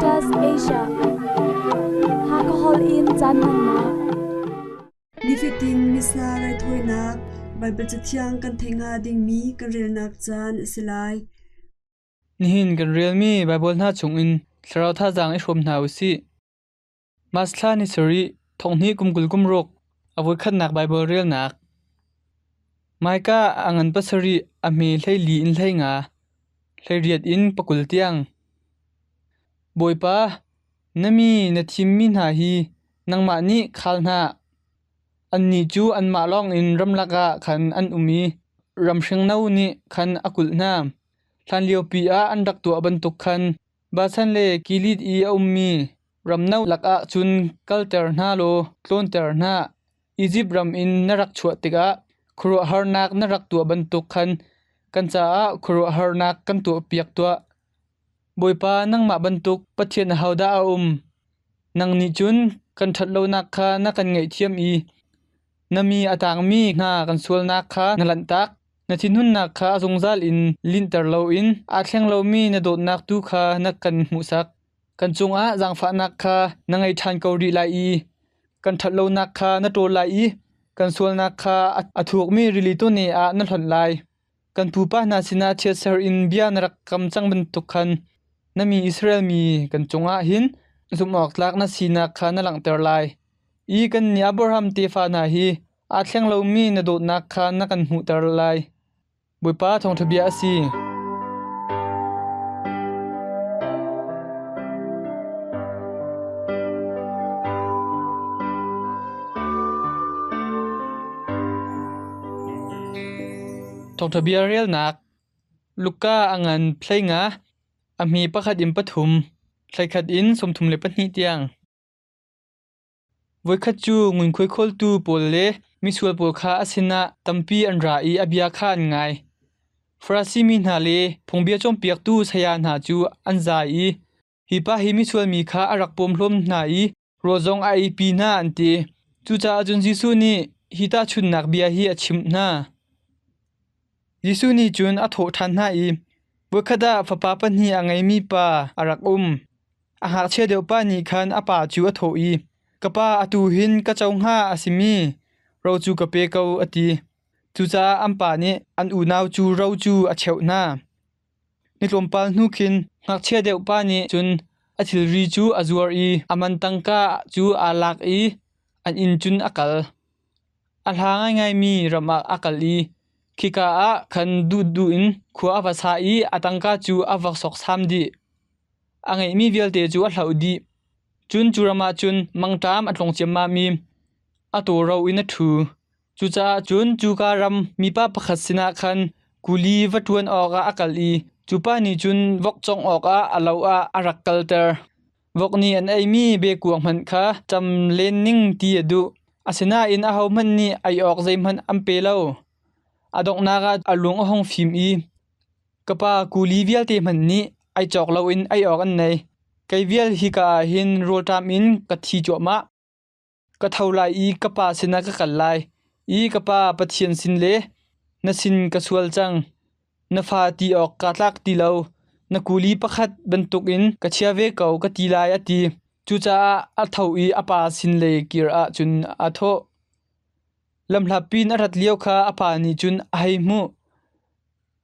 Focus Asia. Hakha Hall in caan hmannak. Nifatin Missa raithawinak Baibal Cathiang kan theih hnga dingmi kan relnak caan a si lai. Nihin kan relmi Baibal hna chungin thlarau thazaang i hrawm hna u sih. Mas thla ni sarih, thonghnih kum 20 kum ruk, a voikhatnak Baibal relnak. Micah a ngan pasarih a hme 14 in 15, 18 in 20 tiang. Bawipa, na mi na thimmi hna hi nangmah nih khal hna. Annih cu anmah lawngin ramlak ah khan an um i ramhringno nih khan a kulh hna. Hlanliopi ah an rak tuah bantuk khan Basan le Gilead i a ummi ramno lakah cun kalter hna law tlawnter hna. Izipt ram in na rak chuah tikah khuaruahharnak na rak tuah bantuk khan kan caah khuaruahharnak kan tuahpiak tuah. Bawipa, nangmah bantuk Pathian ahodah a um? Nang nih cun kan ṭhat lonak kha na kan ngaihthiam i na mi a tangmi hna kan sualnak kha na lanhtak. Na thinhunnak kha a zungzal in linhter loin aa thleng lomi na dawtnak tu kha na kan hmuhsak. Kan cungah zaangfahnak kha na ngei ṭhan ko rih lai i kan ṭhatlonak kha na ṭawl lai i kan sualnak kha a thukmi rili tawne ah na hlonh lai. Kan pupa hna sinah chiatser in bia na rak kam cang bantuk khan na mi Israel mi kan cungah hin zumhawktlak na sinak kha na langhter lai. I kannih Abraham tefa hna hi aa thleng lomi na dawtnak kha na kan hmuhter lai. Bawipa thawngṭha bia a si. Thawngṭha bia relnak Luka a ngan 15, a hme pakhat in pathum, thlaikhat in 32 tiang. Voikhat cu ngunkhuai khawltu pawl le misual pawl kha a sinah tampi an ra i a bia kha an ngai. Farasi mi hna le phungbia cawnpiaktu saya hna cu an zai i, “Hi pa hi misual mi kha a rak pawmhlawm hna i rawl zong a eipi hna,” an ti. Cucaah cun Jesuh nih hi tahchunhnak bia hi a chimh hna. Jesuh nih cun a thawh ṭhan hna i, “Voikhat ah fapa pahnih a ngeimi pa a rak um. A ngakchia deuh pa nih khan a pa cu a thawh i, ‘Ka pa, atu hin ka co hnga a simi ro cu ka pe ko,’ a ti. Cucaah an pa nih an unau cu ro cu a cheuh hna. Ni tlawmpal hnu khin ngakchia deuh pa nih cun a thilri cu a zuar i a man tangka cu aa lak i an inn cun a kal. A hla ngaingaimi ram ah a kal i khika ah khan duhduh in khua a va sa i a tangka cu a va sawksam dih. A ngeihmi vialte cu a hloh dih. Cun cu ram ah cun mangṭam a tlung ciammam i a tawro in a ṭhu. Cucaah cun cuka ram mipa pakhat sinah khan kuli va ṭuan awkah a kal i cu pa nih cun vok cawngh awkah a lo ah a rak kalter. Vok nih an eimi bekuang hmanh kha cam len ning ti a duh. Asinain ahohmanh nih ei awk zeihmanh an pe lo. A donghnak ah a lung a hung fim i, “Ka pa kuli vialte hmanh nih ei cawk loin ei awk an nei. Kei vial hika ah hin rawlṭam in ka thi cuahmah. Ka tho lai i ka pa sinah ka kal lai i ka pa Pathian sin le na sin ka sual cang. Na fa ti awk kaa tlak ti lo. Na kuli pakhat bantukin ka chia ve ko ka ti lai,” a ti. Cucaah a tho i a pa sin lei kir ah cun aa thawh. Lamhlatpi in a rat lio kha a pa nih cun a hei hmuh.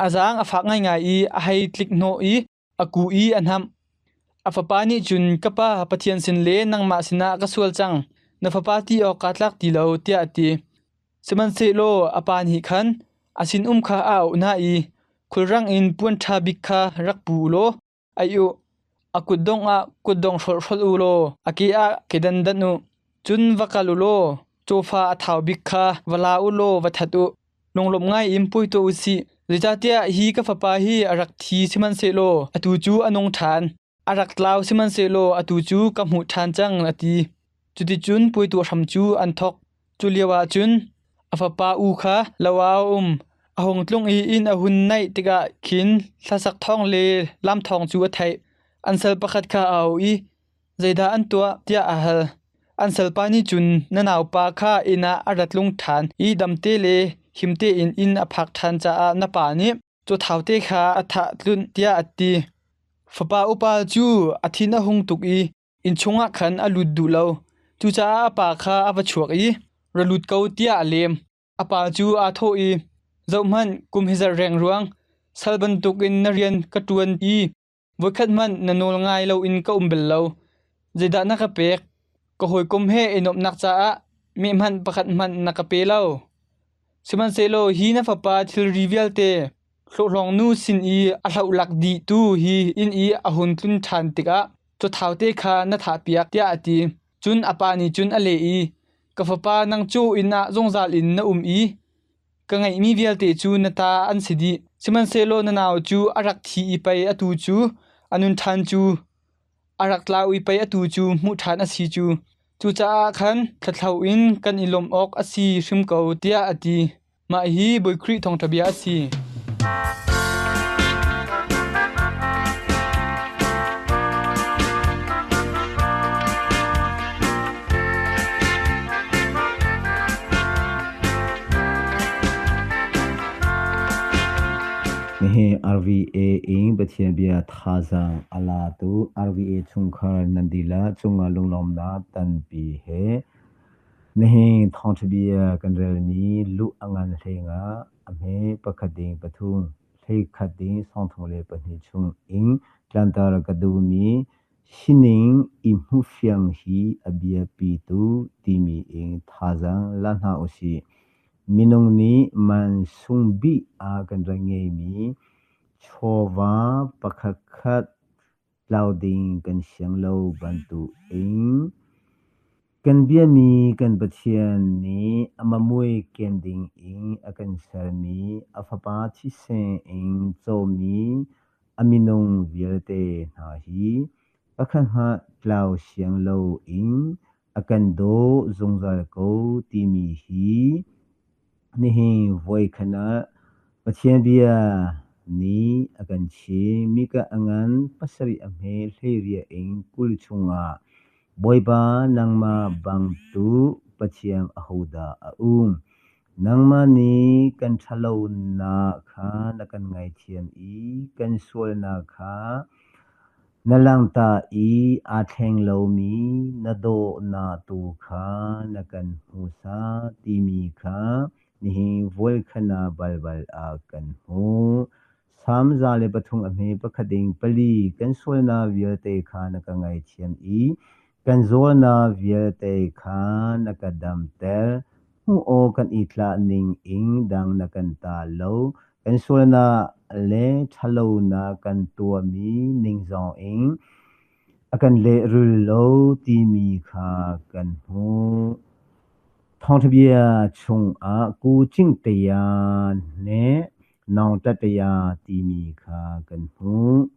A zaang a fak ngaingai i a hei tlik hnawh i a ku i a hnamh. A fapa nih cun, “Ka pa, Pathian sin le nangmah sinah ka sual cang. Na fapa ti awk kaa tlak ti lo,” tiah a ti. Sihmanhsehlaw a pa nih khan a sinum kha a auh hna i, “Khulrang in puan ṭha bik kha rak pu u law aih u. A kutdong ah kutdong hrolh hrolh u law a ke ah kedan danh u. Cun va kal u law cawfa a thau bik kha va la u law va that u. Lunglawmh ngai in pui tuah u sih. Zeicahtiah hi ka fapa hi a rak thi sihmanhsehlaw atu cu a nung ṭhan. A rak tlau sihmanhsehlaw atu cu ka hmuh ṭhan cang,” a ti. Cuticun puai tuah hram cu an thawk. Cu lioah cun a fapa u kha lo ah a um. A hung tlung i inn a hun naih tikah khin hlasak thawng le lam thawng cu a theih. An sal pakhat kha a auh i, “Zeidah an tuah?” tiah a hal. An salpa nih cun, “Na naupa kha inn ah a ra tlung ṭhan i damte le him tein inn a phak ṭhan caah na pa nih cawthaute kha a thah tlunh,” tiah a ti. Fapa upa cu a thin a hung tuk i inn chungah khan a lut duh lo. Cucaah a pa kha a va chuak i, “Ra lut ko,” tiah a lem. A pa cu aa thawh i, “Zohhmanh, kum hi zarh rengruang sal bantukin na rian ka ṭuan i voikhat hmanh na nawl ngai loin ka um bal lo. Zeidah na ka pek? Ka hawikom he i nuamhnak caah meh hmanh pakhat hmanh na ka pe lo. Sihmanhsehlaw hi na fapa thilri vialte hlawhhlawngnu sin i a hlohlak dihtu hi inn i a hun tlun ṭhan tikah cawthaute kha na thahpiak,” tiah a ti. Cun a pa nih cun a leh i, “Ka fapa, nang cu inn ah zungzal in na um i ka ngeihmi vialte cu na ta an si dih. Sihmanhsehlaw na nau cu a rak thi i pei atu cu a nun ṭhan cu, a rak tlau i pei atu cu hmuh ṭhan a si cu. Cucaah khan thlatho in kan i lawmh awk a si hrim ko,” tiah a ti. Mah hi Bawi Khrih thawngṭha bia a si. Nihin RVA in Pathian bia thazaang a latu RVA chungkhar nan dihlak cungah lunglawmhnak tampi he Nihin thawngṭha bia kan relmi luh a ngan hlengah a hme pakhat ding pathum, hleikhat ding 32 chung in tlanter ka duhmi sining i hmuhfiang hi a biapi tuk timi in thazaang la hna usih. Minung nih man sung bik a kan rak ngeimi chawva pakhatkhat tlau ding kan siang lo bantukin kan biami kan Pathian nih amah mui ken dingin a kan sermi a Fapa thisen in cawmi a minung vialte hna hi pakhat hmanh tlau siang loin a kan daw zungzal ko timi hi Nihin voikhat ah Pathian bia nih a kan chim. Mika a ngan pasarih a hme hleiriah in 20 chungah Bawipa nangmah bangtuk Pathian ahodah a um? Nangmah nih kan ṭhatlonak kha na kan ngaihthiam i kan sualnak kha Na langta i aa thleng lomi na dawhnak tu kha na kan hmuhsak timi kha nihin voikhat ah Baibal ah kan hmuh. Salm 103 a hme pakhat in pali kan sualnak vialte kha na ka ngaihthiam i kan zawtnak vialte kha na ka damter. Hmuh awk kan i tlak ning in dang na kan ta lo. Kan sualnak le ṭhatlonak kan tuahmi ning zongin a kan lehrul lo timi kha kan hmuh. Thawngṭha bia chungah kucing taya le nawngṭa taya timi kha kan hmuh.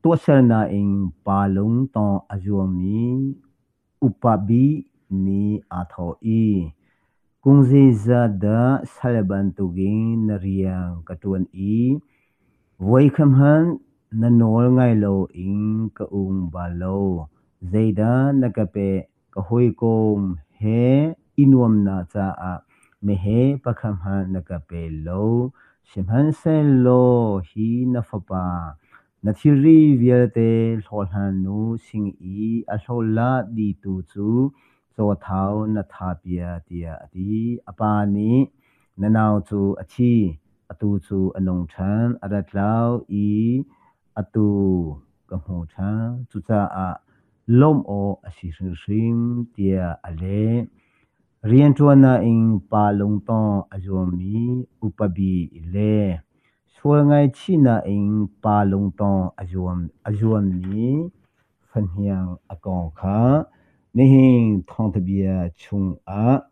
Tuahsernak in pa lungtawng a zuammi Upa bik nih aa thawh i, “Kum zeizat dah sal bantukin na rian ka ṭuan i voikhat hmanh na nawl ngai loin ka um bal lo. Zeidah na ka pek? Ka hawikom he i nuamhnak caah meheh pakhat hmanh na ka pe lo. Sihmanhsehlaw hi na fapa, Na thilri vialte hlawhhlangnu sin i a hlawhhlah dihtu cu cawthau na thahpiak tiah a ti. A pa nih, Na nau cu a thi, atu cu a nung ṭhan, a ra tlau i atu ka hmu ṭhan. Cucaah lawmh awk a si hrimhrim, tiah a leh. Rianṭuannak in pa lungtawng a zuammi upa bik le Sual ngaihchihnak in pa lungtawng a zuammi fahniang a kong kha nihin thawngtha bia chungah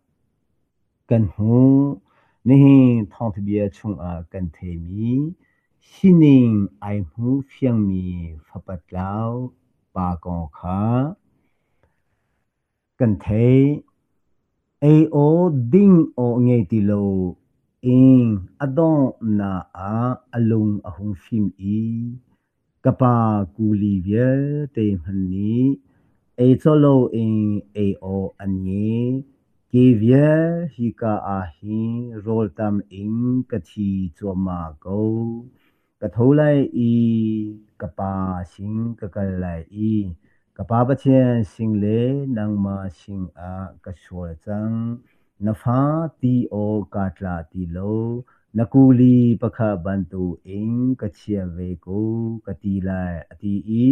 kan hmuh. Nihin thawngtha bia chungah kan theimi sining ai hmu fiangmi fapa tlau pa kong kha Kan theih. Ei aw ding aw ngei ti lo in a donghnak ah a lung a hung fim i ka pa kuli vialte hmanh nih ei cawh loin ei awk an ngei. Ke vial hika ah hin rawltam in ka thi cuahmah ko. Ka tho lai i ka pa sin ka kal lai i ka Pa Pathian sin le nangmah sinah ka sual cang. Na fa ti awk kaa tla ti lo, na kuli pakhat bantukin ka chia ve ko, ka ti lai, a ti i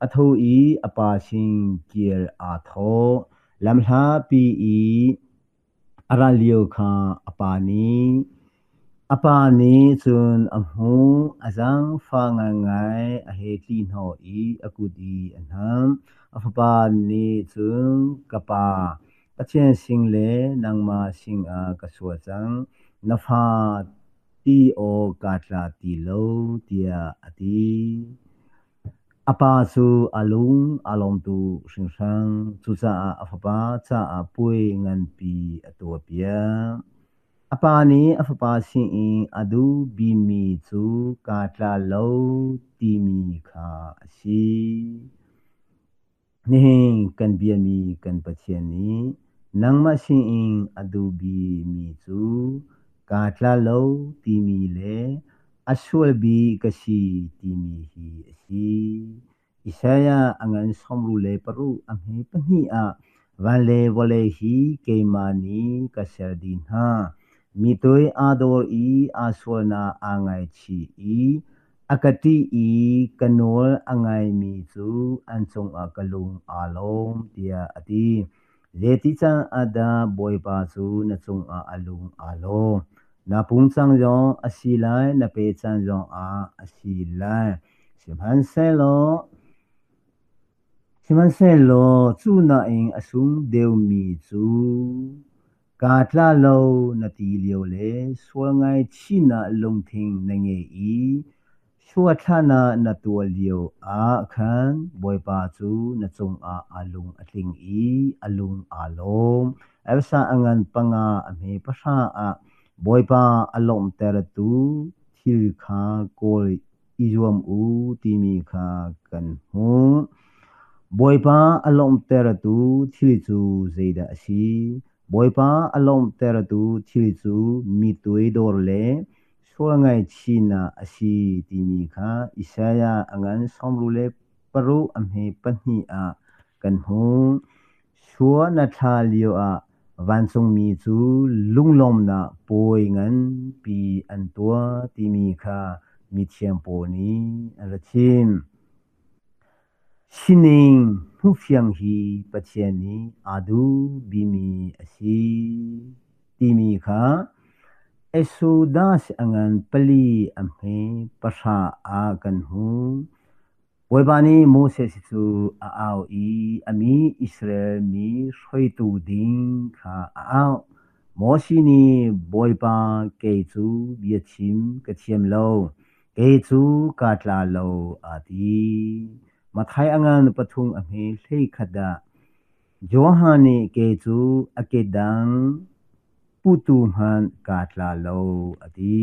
a tho i a pa sin kir aa thawh. Lamhlapi i a ral lio kha a pa nih cun a hmuh, a zaangfah ngaingai, a hei tli hnawh i a kut i a hnamh. A fapa nih cun, Ka pa, Pathian sin le nangmah sinah ka sual cang, na fa ti awk kaa tla ti lo, tiah a ti. A pa cu a lung aa lawm tuk hringhran, cucaah a fapa caah puai nganpi a tuahpiak. A pa nih a fapa sinin a duh bikmi cu kaa tla lo timi kha a si. Nihin kan biami kan Pathian nih nangmah sinin a duh bikmi cu kaa tla lo timi le a sual bik ka si timi hi a si. Isaiah a ngan 66 a hme pahnih ah van le vawlei hi keimah nih ka ser dih hna. Mi toi aa dawr i aa sualnak aa ngaichih i a ka ṭih i ka nawl a ngaimi cu an cungah ka lung aa lawm, tiah a ti. Zeiti can ah dah Bawipa cu na cungah a lung aa lawm? Na pungcang zong a si lai, na pe caan zongah a si lai. Sihmanhsehlaw cu nain a sung deuhmi cu kaa tla lo na ti lio le sual ngaihchihnak lungthin na ngei i suathlahnak na tuah lio ah khan Bawipa cu na cungah a lung a tling i a lung aa lawm. Elsa a ngan panga a hme pahra ah Bawipa a lawmhtertu thil kha kawl i zuam u timi kha kan hmuh. Bawipa a lawmhtertu thil cu zeidah a si? Bawipa a lawmhtertu thil cu mi toidor le sual ngaihchihnak a si timi kha Isaiah a ngan 66 a hme pahnih ah kan hmuh. Sua na thla lioah vancungmi cu lunglawmhnak puai nganpi an tuah timi kha mithiang pawl nih an ra chim. Sining hmuhfiang hi Pathian nih aa duh bikmi a si timi kha Exodus a ngan pali a hme pahra ah kan hmuh. Bawipa nih Moses cu a au i a mi Israel mi hruaitu ding kha a auh. Moses nih Bawipa kei cu biachim ka thiam lo, kei cu kaa tla lo aa ti. Matthai a ngan pathum a hme hleikhat ah Johan nih kei cu a kedang putu hmanh kaa tla lo a ti.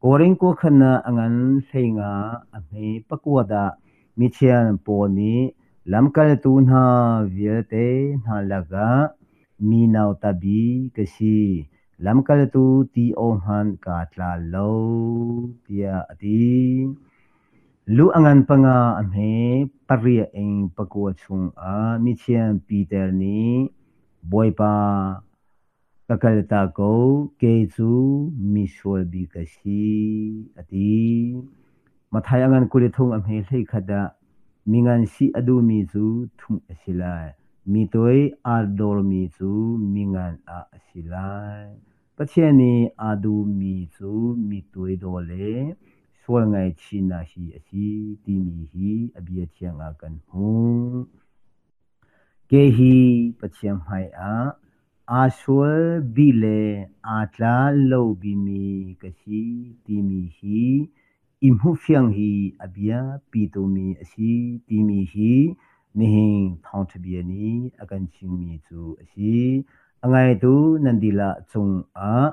Korin kuakhannak a ngan hleinga a hme pakuat ah mithiang Paul nih lamkaltu hna vialte hna lakah mi nauta bik ka si, lamkaltu ti aw hmanh kaa tla lo, tiah a ti. Lu a ngan panga a hme pariat in pakua chungah mithiang Peter nih Bawipa ka kaltak ko, kei cu misual bik ka si, a ti. Matthai a ngan 23 a hme hleikhat ah mingan si a duhmi cu thumh a si lai, mi toi aa dawrmi cu mingan ah a si lai. Pathian nih aa duhmi cu mi toidor le sual ngaihchihnak hi a si timi hi a bia thiang ah kan hmuh. Kei hi Pathian hmaiah aa sual bik le aa tla lo bikmi ka si timi hi i hmuhfiang hi a biapi tukmi a si timi hi nihin thawngṭha bia nih a kan chimmi cu a si. A ngaitu nan dihlak cungah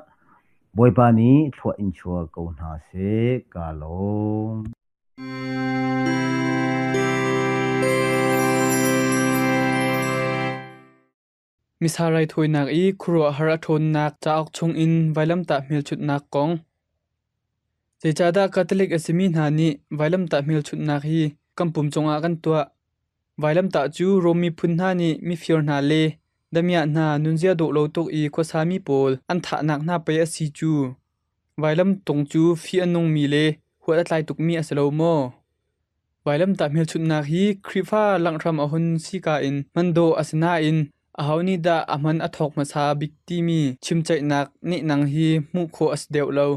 Bawipa nih thlua in chuah ko hna seh. Kaa lawm. Missa raithawinak i khuaruahhar a ṭhawnnak cauk chungin vailamtah hmelchunhnak kong. Zeicahdah Catholic a simi hna nih vailamtah hmelchunhnak hi kan pum cungah kan tuah? Vailamtah cu Rom miphun hna nih mifir hna le damiah hna nunzia dawh lo tuk i khuasami pawl an thahnak hna pei a si cu. Vailam tung cu fih a nungmi le huat a tlai tukmi a si lo maw? Vailamtah hmelchunhnak hi Khrihfa langhram a hun sika in hman dawh a si nain aho nih dah a hman a thawk hmasa bik timi chimceihnak nehnang hi hmuh khawh a si deuh lo.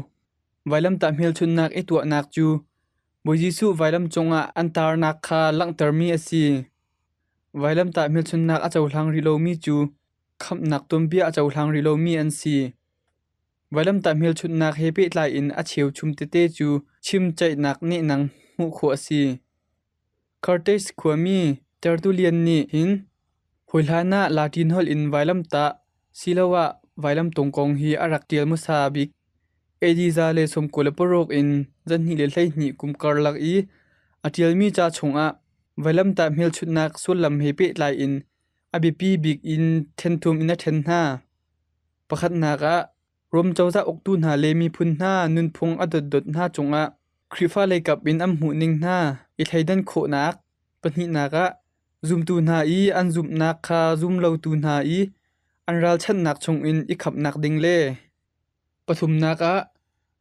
Vailamtah hmelchunhnak i tuahnak cu Bawi Jesuh vailam cungah an tarnak kha langhtermi a si. Vailamtah hmelchunhnak a cohlang rih lomi cu khamhnak tuanbia a cohlang rih lomi an si. Vailamtah hmelchunhnak he pehtlai in a cheuchum tete cu chimceihnak nehnang hmuh khawh a si. Carthage khuami Tertullian nih hin hawihlan ah Latin holh in vailamtah siloah vailamtung kong hi a rak ṭial hmasa bik. AD 196 in 1212 kum karlak i a ṭialmi ca chungah vailamtah hmelchunhnak sullam he pehtlai in a biapi bik in ṭhenthum in a ṭhen hna. Pakhatnak ah, Rom cozah uktu hna le miphun hna nunphung a dotdot hna cungah Khrihfa leikap in an hmuhning hna i thleidan khawhnak. Pahnihnak ah, zumtu hna i an zumhnak kha zumlotu hna i an ralchanhnak chungin i khamhnak ding le pathumnak ah,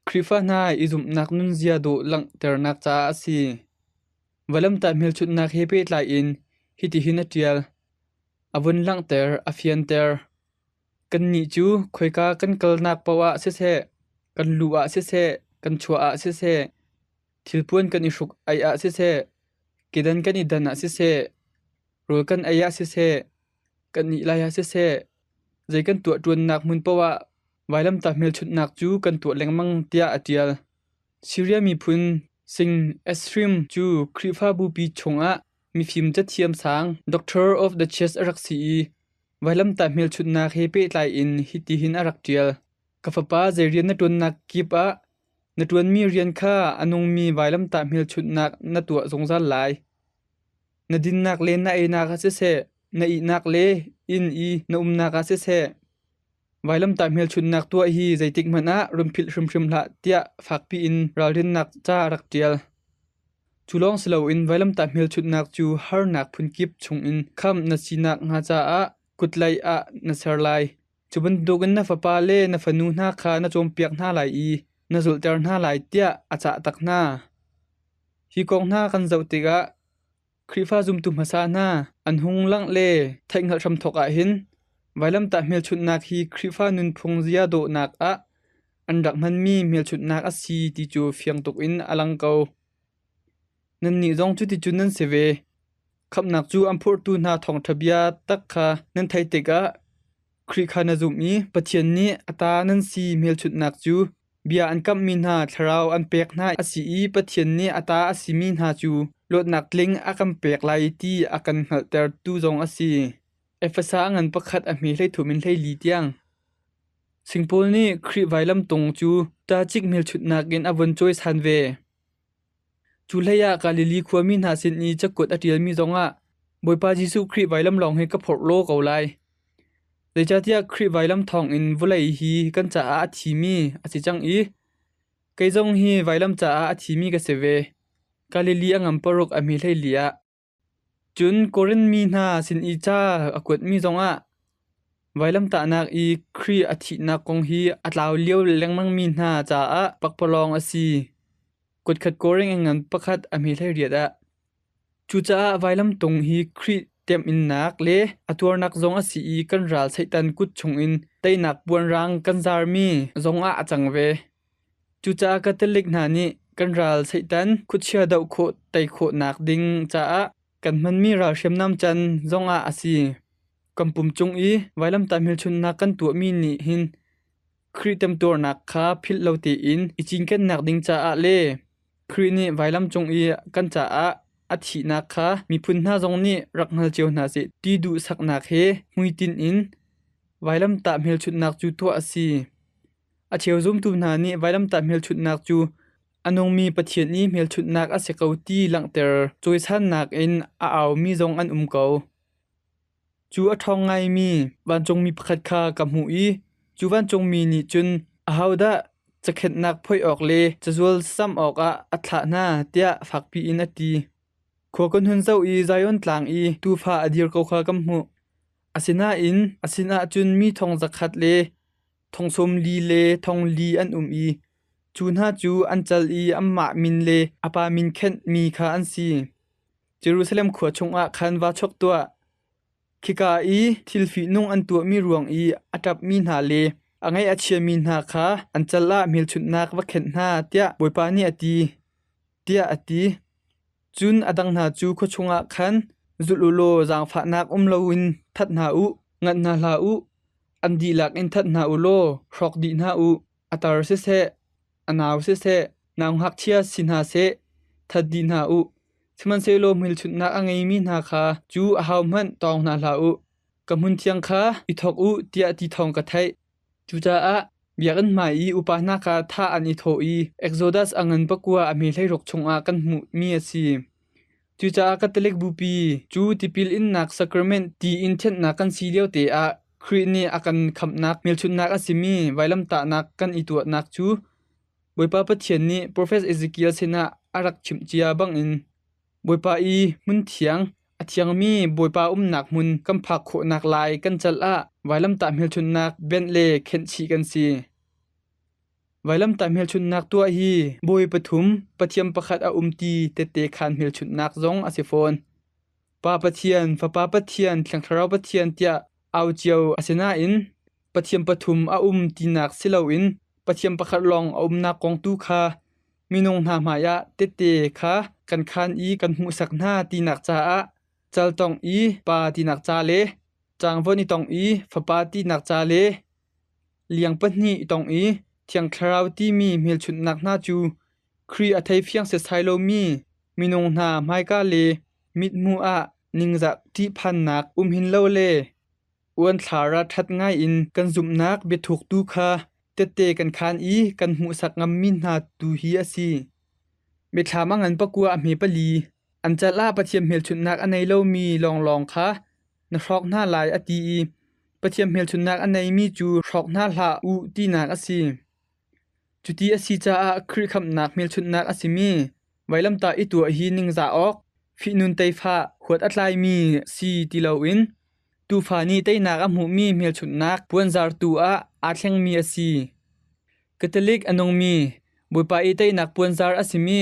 Khrihfa hna i zumhnak nunzia dawh langhternak caah a si. Vailamtah hmelchunhnak he pehtlai in hitihin a ṭial. A vun langhter, a fianter. Kannih cu khoika kan kalnak paoh ah siseh, kan luh ah siseh, kan chuah ah siseh, thilpuan kan i hruk aih ah siseh, kedan kan i dan ah siseh, rawl kan ei ah siseh, kan ih lai ah siseh, zei kan tuahṭuannak hmun paoh ah vailamtah hmelchunhnak cu kan tuah lengmang tiah a ṭial. Siria miphun sing Esrim cu Khrihfabupi chungah mifim cathiam sang Doctor of the Church a rak si i Vailamtah hmelchunhnak he pehtlai in hitihin a rak ṭial: Ka fapa, zei rian na ṭuannak kip ah na ṭuanmi rian kha a nungmi vailamtah hmelchunhnak na tuah zungzal lai. Na dinnak le na einak ah siseh, na ihnak le inn i na umnak ah siseh, vailamtah hmelchunhnak tuah hi zeitikhmanh ah run philh hrimhrim hlah tiah fakpi in ralrinnak ca a rak ṭial. Cu lawng si loin vailamtah hmelchunhnak cu harnak phunkip chungin khamh na sinak hnga caah kutlaih ah na ser lai. Cu bantukin na fapa le na fanu hna kha na cawnpiak hna lai i na zulhter hna lai tiah a cah tak hna. Hi kong hna kan zoh tikah Khrihfa zumtu hmasa hna an hung langh le theihhngalh hramthawk ahhin vailamtah hmelchunhnak hi Khrihfa nunphung zia dawhnak ah an rak hmanmi hmelchunhnak a si ti cu fiang tuk in a lang ko. Nannih zong cuticun nan si ve. Khamhnak cu an phurhtu hna thawngṭha bia tak kha nan theih tikah Khrih kha na zumh i Pathian nih a ta nan si hmelchunhnak cu bia an kamhmi hna thlarau an pek hna a si i Pathian nih a ta a simi hna cu luatnak tling a kan pek lai ti a kan hngalhtertu zong a si. Efesa a ngan pakhat a hme 13 in 14 tiang. Singpaul nih Khrih vailamtung cu ṭacik hmelchunhnak in a vun cawisan ve. Cu hleiah Galilee khuami hna sin i cakuat a ṭialmi zongah Bawipa Jesuh Khrih vailam lawng hi ka phorh law ko lai. Zeicahtiah Khrih vailam thawngin vawlei hi kan caah a thimi a si cang i kei zong hi vailam caah a thimi ka si ve. Galilee a ngam paruk a hme 14 ah. Cun Korin mi hna sin i ca a kuatmi zongah vailamtahnak i Khrih a thihnak kong hi a tlau lio lengmangmi hna caah pakpalawng a si. Kutkhat Korin a ngan pakhat a hme 18 ah. Cucaah vailamtung hi Khrih temhinnak le a tuarnak zong a si i kan ral Satan kut chungin teinak puanrang kan zarmi zongah a cang ve. Cucaah Catholic hna nih kan ral Satan khuachia doh khawh tei khawhnak ding caah kan hmanmi ral hriamnam can zongah a si. Kan pum cung i vailamtah hmelchunhnak kan tuahmi nih hin Khrih temtuarnak kha philh lo tein i cinkennak ding caah le Khrih nih vailam cung i kan caah a thihnak kha miphun hna zong nih rak hngal cio hna seh ti duhsaknak he hmuitinh in vailamtah hmelchunhnak cu tuah a si. A cheu zumtu hna nih vailamtah hmelchunhnak cu a nungmi Pathian i hmelchunhnak a si ko ti langhter cawisannak in a aumi zong an um ko. Cu a ṭhawng ngaimi vancungmi pakhat kha ka hmuh i cu vancungmi nih cun, “Ahodah cakhenhnak phoih awk le cazual samh awkah a thlah hna, tiah fakpi in a ti. Khua kan hun zoh i Zion tlang i tuufa a dir ko kha kan hmuh. Asinain a sinah cun mi thong zakhat le thong sawm li le thong li an um i cu hna cu an cal i anmah min le a pa min khenhmi kha an si. Jerusalem khua chungah khan vaa chawk tuah. Khika i thil fihnung an tuahmi ruang i a ṭapmi hna le a ngaih a chiami hna kha an cal ah hmelchunhnak va khenh hna, tiah Bawipa nih a ti, tiah a ti. Cun a dang hna cu khua chungah khan zulh u law zaangfahnak um loin that hna u, nganh hna hlah u. An dihlak in that hna u law hrawk dih hna u. A tar siseh, a nau siseh, nau ngakchia si hna seh, that dih hna u. Sihmanhsehlaw hmelchunhnak a ngeimi hna kha cu ahohmanh tawng hna hlah u. Ka hmunthiang kha i thawk u tiah ti thawng ka theih. Cucaah biakinn hmai i upa hna kha thah an i thawh i Exodus a ngan pakua a hme hleiruk chungah kan hmuhmi a si. Cucaah Catholic Bupi cu tipil innak sacrament ti in thianhnak kan si lio te ah Khrih nih a kan khamhnak hmelchunhnak a simi vailamtahnak kan i tuahnak cu Bawipa Pathian nih profet Ezekiel sinah a rak chimh cia bangin Bawipa i hmunthiang, a thiangmi Bawipa umnak hmun kan phak khawhnak lai kan cal ah vailamtah hmelchunhnak benh le khenhchih kan si. Vailamtah hmelchunhnak tuah hi bawi pathum, Pathian pakhat a um ti tette khaan hmelchunhnak zong a si fawn. Pa Pathian, Fapa Pathian, Thiang Thlarau Pathian tiah au cio a si nain Pathian pathum a um tinak si loin Pathian pakhat lawng a umnak kong tu kha minung hna hmaiah tette kha kan khaan i kan hmuhsak hna tinak caah caltong i Pa tinak ca le caangvon i tong i Fapa tinak ca le liang pahnih i tong i Thiang Thlarau timi hmelchunhnak hna cu Khrih a theifiang setsai lomi minung hna hmaika le mithmuh ah ningzah ṭihphannak um hin lo le uanthlar ah ṭhat ngaiin kan zumhnak biathuk tu kha tette kan khaan i kan hmuhsak ngammi hna tu hi a si. Biathlam a ngan pakua a hme pali. An cal ah Pathian hmelchunhnak a nei lomi lawnglawng kha na hrawk hna lai a ti i Pathian hmelchunhnak a neimi cu hrawk hna hlah u tinak a si. Cuti a si caah Khrih khamhnak hmelchunhnak a simi vailamtah i tuah hi ningzah awk, fihnun teifah huat a tlaimi si ti loin tuufa nih teinak a hmuhmi hmelchunhnak puanzartu ah aa thlengmi a si. Catholic a nungmi Bawipa i teinak puanzar a simi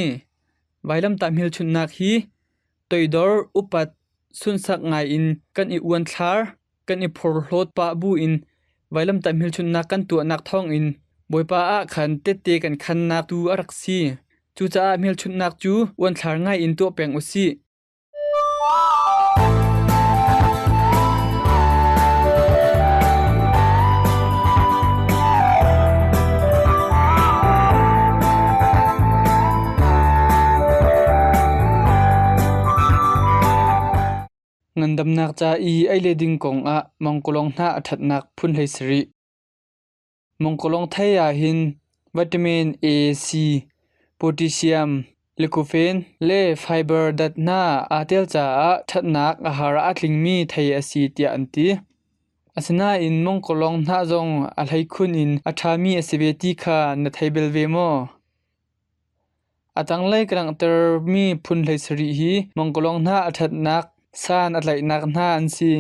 vailamtah hmelchunhnak hi toidor upat sunsak ngaiin kan i uanthlar, kan i phorhlawt pah buin vailamtah hmelchunhnak kan tuahnak thawngin Bawipa ah khan tette kan khannak tu a rak si. Cucaah hmelchunhnak cu uanthlar ngaiin tuah peng u sih. Ngandamnak ca i ei le ding kong ah mangkawlong hna a ṭhatnak phun hlei sarih. Mangkawlong thei ahhin vitamin A, C, potassium, lycopene le fiber dat hna aa tel caah ṭhatnak a har ah a tlingmi thei a si tiah an ti. Asinain mangkawlong hnah zong a hleikhun in a ṭhami a si ve ti kha na thei bal ve maw? A tanglei ka langhtermi phun hlei sarih hi mangkawlong hna a ṭhatnak, san a tlaihnak hna an si.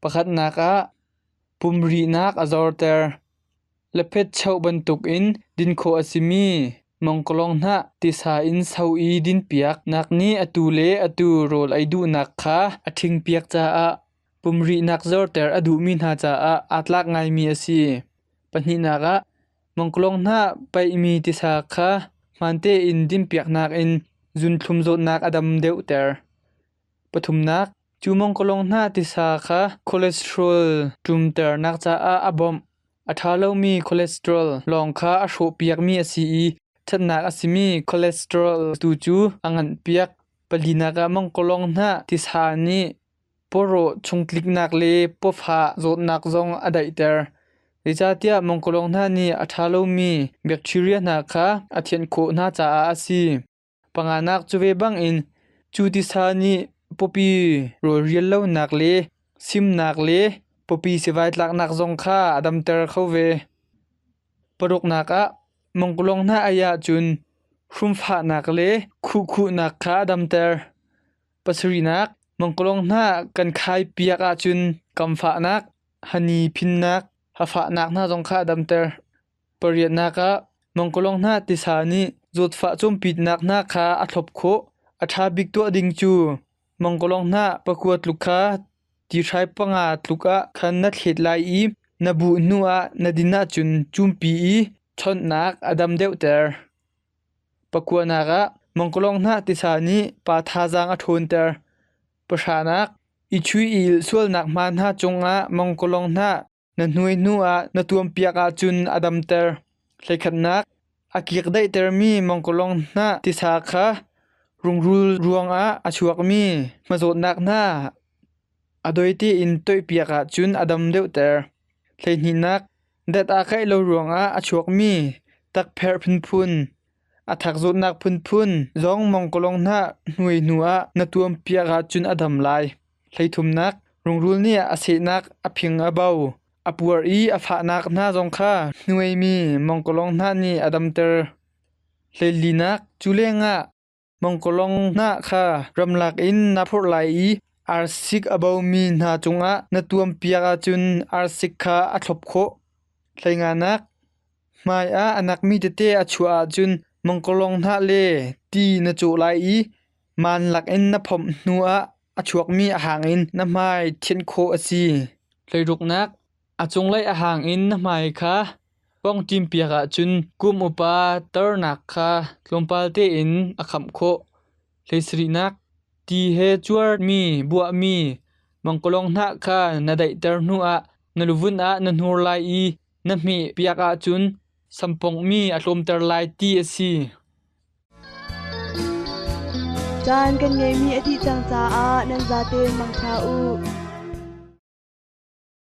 Pakhatnak ah, pumrihnak a zorter. Lephet cheuh bantukin din khawh a simi mangkawlong hnah tisa in so i dinpiak nak nih atu le atu rawl ei duhnak kha a ṭhingpiak caah pumrihnak zorter a duhmi hna caah aa tlak ngaimi a si. Pahnihnak ah, Mangklong hnah paihmi tisa kha hmaan tein dinpiaknak in zunthlum zawtnak a dam deuhter. Pathumnak, cu mangklong hnah tisa kha cholesterol ṭumternak caah a bawmh. A ṭha lomi cholesterol lawng kha a hrawhpiakmi a si i ṭhatnak a simi cholesterol tu cu a nganhpiak. Palinak ah mangklong hnah tisa nih Pawrawh chungtliknak le pawfah zawtnak zong a daihter. Zeicahtiah mangkawlong hna nih a ṭha lomi bacteria hna kha a thianh khawh hna caah a si. Panganak cu ve bangin cu tisa nih pawpi rawlrial lonak le simnak le pawpi sivai tlaknak zong kha a damter kho ve. Paruknak ah mangkolong hna ai ahcun hrumfahnak le khuhkhuhnak kha a damter. Pasarihnak, mangkolong hna kan khai piak ahcun kamfahnak, hani phinnak, hafahnak hna zong kha a damter. Pariatnak ah mangkolong hna tisa nih zawtfah cawmpitnak hna kha a thlop khawh. A ṭha bik tuah ding cu mangkolong hna pakua tluk kha tihrai panga tluk ah khan na thlet lai i na buh hnu ah na din ahcun cumpi i chawnhnak a dam deuhter. Pakuanak ah mangkolong hnah tisa nih pa thazaang a ṭhawnter. Pahranak, i chui i sualnak hma hna cungah mangkolong hnah na hnuai hnu ah na tuampiak ahcun a damter. Hleikhatnak, a kik daihtermi mangkolong hnah tisa kha rungrul ruangah a chuakmi hmazawtnak hna a doi tein toihpiak ahcun a dam deuhter. Hleihnihnak, dat aa kaih lo ruangah a chuakmi takpherh phunphun, a thak zawtnak phunphun zong mangkolong hnah hnuai hnu ah na tuampiak ahcun a dam lai. Hleithumnak, rungrul nih a sehnak a phing a bo, a puar i a fahnak hna zong kha hnuaimi mangkolong hnah nih a damter. Hleilinak, cu lengah mangkolong hnah kha ramlak in na phorh lai i arsik a bomi hna cungah na tuampiak ahcun arsik kha a thlop khawh. Hleinganak, hmai ah a nakmi tete a chuah ahcun mangkolong hnah le ti na cawh lai i maan lakin na phomh hnu ah a chuakmi a hang in na hmai thianh khawh a si. Hleiruknak, a cunglei a hang in na hmai kha pongṭim piak ahcun kum upa tarnak kha tlawmpal tein a khamh khawh. Hleisarihnak, ti he cuarmi buahmi mangkolong hnah kha na daihter hnu ah na luvun ah na hnur lai i na hmeh piak ahcun sampongmi a tlawmter lai ti a si. Caan kan ngeihmi a dih cang caah nan zaten mangṭha u.